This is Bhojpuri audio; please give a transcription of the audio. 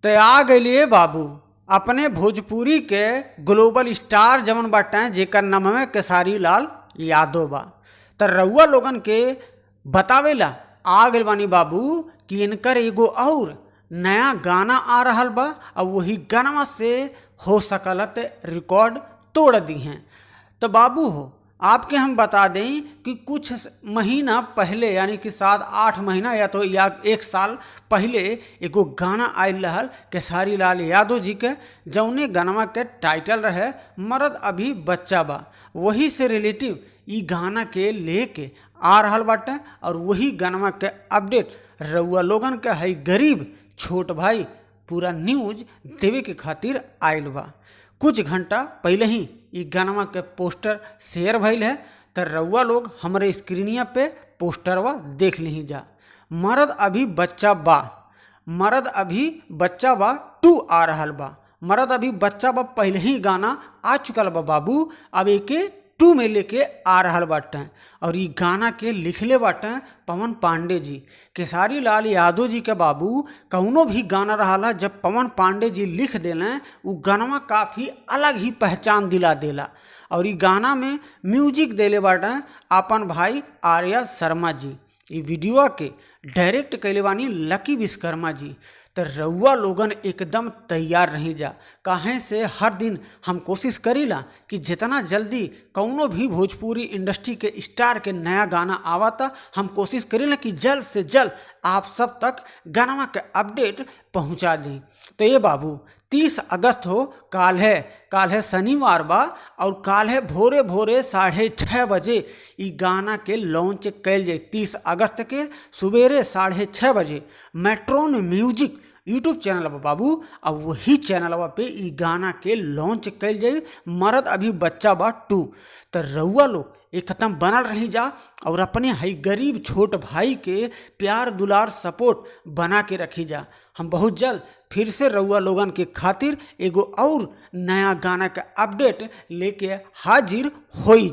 ते आ गइलिए बाबू अपने भोजपुरी के ग्लोबल स्टार जवन बाटे जेकर नाम खेसारी लाल यादव बा। त रउआ लोगन के बतावेला आ गइल बानी बाबू कि इनकर एगो और नया गाना आ रहल बा और वही गानवा से हो सकल त रिकॉर्ड तोड़ दिहें। तो बाबू हो आपके हम बता दें कि कुछ महीना पहले यानी कि 7-8 महीना या तो या 1 साल पहले एगो गाना आयल रहल खेसारी लाल यादव जी के, जौने गानवा के टाइटल रहे मर्द अभी बच्चा बा। वही से रिलेटिव ई गाना के लेके आ रहल बाटे और वही गानवा के अपडेट रउआ लोगन के हई गरीब छोट भाई पूरा न्यूज देवे के खातिर आयल बा। कुछ घंटा पहले ही ई गानवा के पोस्टर शेयर भइल है, त रउआ लोग हमरे स्क्रीनिया पे पोस्टरवा देख लीही जा। मर्द अभी बच्चा बा, मर्द अभी बच्चा बा 2 आ रहल बा। मर्द अभी बच्चा बा पहले ही गाना आ चुकल बा बाबू, अब एके 2 में लेके आ रहल बाटे और ई गाना के लिखले बाटे पवन पांडे जी। खेसारी लाल यादव जी के बाबू कौनो भी गाना रहाला जब पवन पांडे जी लिख देले उ गानवा काफ़ी अलग ही पहचान दिला देला। और ई गाना में म्यूजिक देले बाटे आपन भाई आर्या शर्मा जी। ई वीडियो के डायरेक्ट कैले बानी लकी विश्वकर्मा जी। त रउआ लोगन एकदम तैयार रही जा, काहे से हर दिन हम कोशिश करीला कि जितना जल्दी कौनो भी भोजपुरी इंडस्ट्री के स्टार के नया गाना आवता हम कोशिश करीला कि जल्द से जल्द आप सब तक गानवा के अपडेट पहुंचा दें। तो ये बाबू 30 अगस्त हो काल है, काल है शनिवार बा और काल है भोरे भोरे 6:30 बजे ई गाना के लॉन्च कैल जाए। 30 अगस्त के सुबेरे 6:30 बजे मेट्रोन म्यूजिक यूट्यूब चैनल बा बाबू और वही चैनलवा पे ई गाना के लॉन्च कैल जाए मर्द अभी बच्चा बा 2। त रउआ लोग एकदम बनल रही जा और अपने हई गरीब छोट भाई के प्यार दुलार सपोर्ट बना के रखी जा। हम बहुत जल्द फिर से रउआ लोगन के खातिर एगो और नया गाना के अपडेट लेके हाजिर होई जा।